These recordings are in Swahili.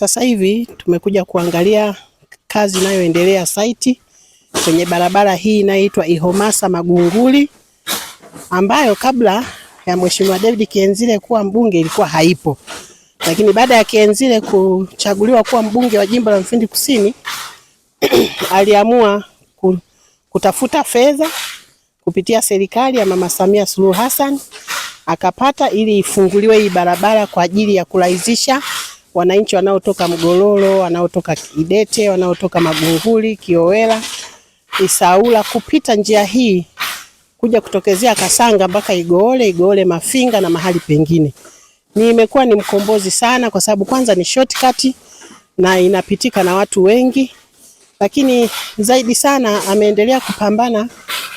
Sasa hivi tumekuja kuangalia kazi inayoendelea site kwenye barabara hii inayoitwa Ihomasa Magunguli, ambayo kabla ya Mheshimiwa David Kienzile kuwa mbunge ilikuwa haipo, lakini baada ya Kienzile kuchaguliwa kuwa mbunge wa jimbo la Mfindi Kusini aliamua kutafuta fedha kupitia serikali ya Mama Samia Suluhu Hassan akapata ili ifunguliwe hii barabara kwa ajili ya kurahisisha wananchi wanaotoka Mgololo, wanaotoka Idete, wanaotoka Magunguli, Kiowela, Isaula kupita njia hii kuja kutokezea Kasanga mpaka Igoole, Igoole Mafinga na mahali pengine. Ni imekuwa ni mkombozi sana kwa sababu kwanza ni shortcut na inapitika na watu wengi, lakini zaidi sana ameendelea kupambana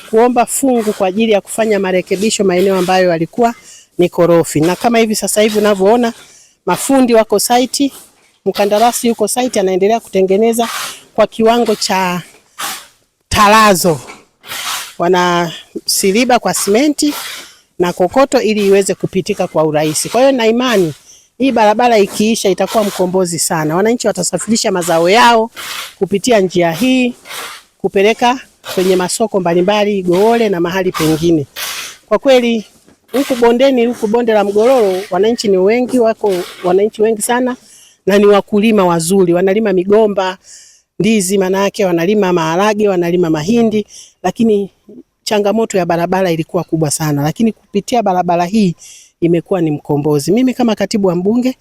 kuomba fungu kwa ajili ya kufanya marekebisho maeneo ambayo yalikuwa ni korofi, na kama hivi sasa hivi unavyoona mafundi wako site, mkandarasi yuko site anaendelea kutengeneza kwa kiwango cha tarazo, wana siliba kwa simenti na kokoto ili iweze kupitika kwa urahisi. Kwa hiyo na imani hii barabara ikiisha itakuwa mkombozi sana. Wananchi watasafirisha mazao yao kupitia njia hii kupeleka kwenye masoko mbalimbali Igoole na mahali pengine. Kwa kweli huku bondeni, huku bonde la Mgololo wananchi ni wengi, wako wananchi wengi sana na ni wakulima wazuri, wanalima migomba, ndizi, manake wanalima maharage, wanalima mahindi, lakini changamoto ya barabara ilikuwa kubwa sana, lakini kupitia barabara hii imekuwa ni mkombozi. Mimi kama katibu wa mbunge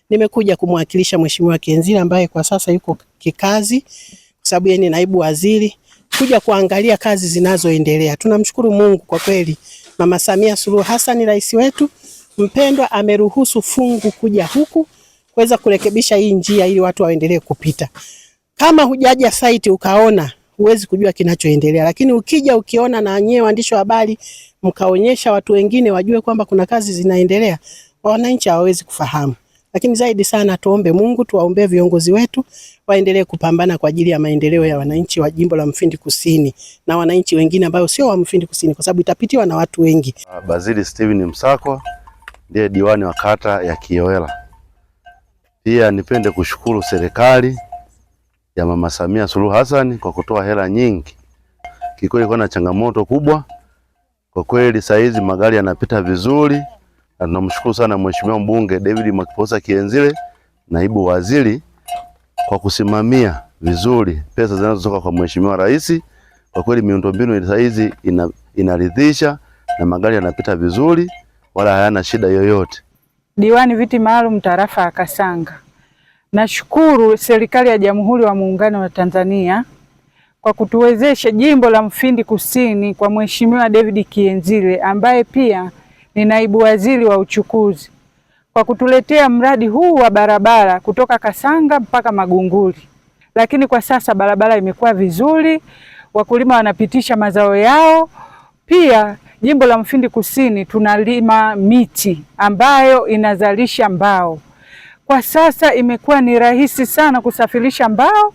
nimekuja kumwakilisha Mheshimiwa Kienzile ambaye kwa sasa yuko kikazi, kwa sababu yeye ni naibu waziri, kuja kuangalia kazi zinazoendelea. Tunamshukuru Mungu kwa kweli, Mama Samia Suluhu Hassan rais wetu mpendwa ameruhusu fungu kuja huku kuweza kurekebisha hii njia ili watu waendelee kupita. Kama hujaja site ukaona huwezi kujua kinachoendelea, lakini ukija ukiona na wenyewe waandishi wa habari mkaonyesha watu wengine wajue kwamba kuna kazi zinaendelea, wananchi hawawezi kufahamu. Lakini zaidi sana tuombe Mungu, tuwaombee viongozi wetu waendelee kupambana kwa ajili ya maendeleo ya wananchi wa jimbo la Mfindi Kusini na wananchi wengine ambao sio wa Mfindi Kusini, kwa sababu itapitiwa na watu wengi. Bazili Steven Msakwa ndiye diwani wa kata ya Kiowela. Pia nipende kushukuru serikali ya Mama Samia Suluhu Hassan kwa kutoa hela nyingi. Kikweli ilikuwa na changamoto kubwa. Kwa kweli saa hizi magari yanapita vizuri na tunamshukuru sana Mheshimiwa mbunge David Mwakiposa Kienzile, naibu waziri, kwa kusimamia vizuri pesa zinazotoka kwa Mheshimiwa Rais. Kwa kweli miundombinu saa hizi inaridhisha na magari yanapita vizuri wala hayana shida yoyote. Diwani viti maalum tarafa ya Kasanga. Nashukuru serikali ya Jamhuri ya Muungano wa Tanzania kwa kutuwezesha jimbo la Mfindi Kusini kwa Mheshimiwa David Kienzile ambaye pia ni naibu waziri wa uchukuzi kwa kutuletea mradi huu wa barabara kutoka Kasanga mpaka Magunguli. Lakini kwa sasa barabara imekuwa vizuri, wakulima wanapitisha mazao yao. Pia jimbo la Mfindi Kusini tunalima miti ambayo inazalisha mbao. Kwa sasa imekuwa ni rahisi sana kusafirisha mbao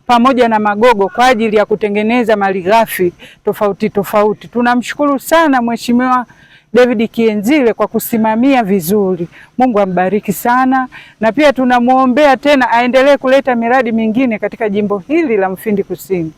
pamoja na magogo kwa ajili ya kutengeneza malighafi tofauti tofauti. Tunamshukuru sana Mheshimiwa David Kienzile kwa kusimamia vizuri. Mungu ambariki sana, na pia tunamwombea tena aendelee kuleta miradi mingine katika jimbo hili la Mfindi Kusini.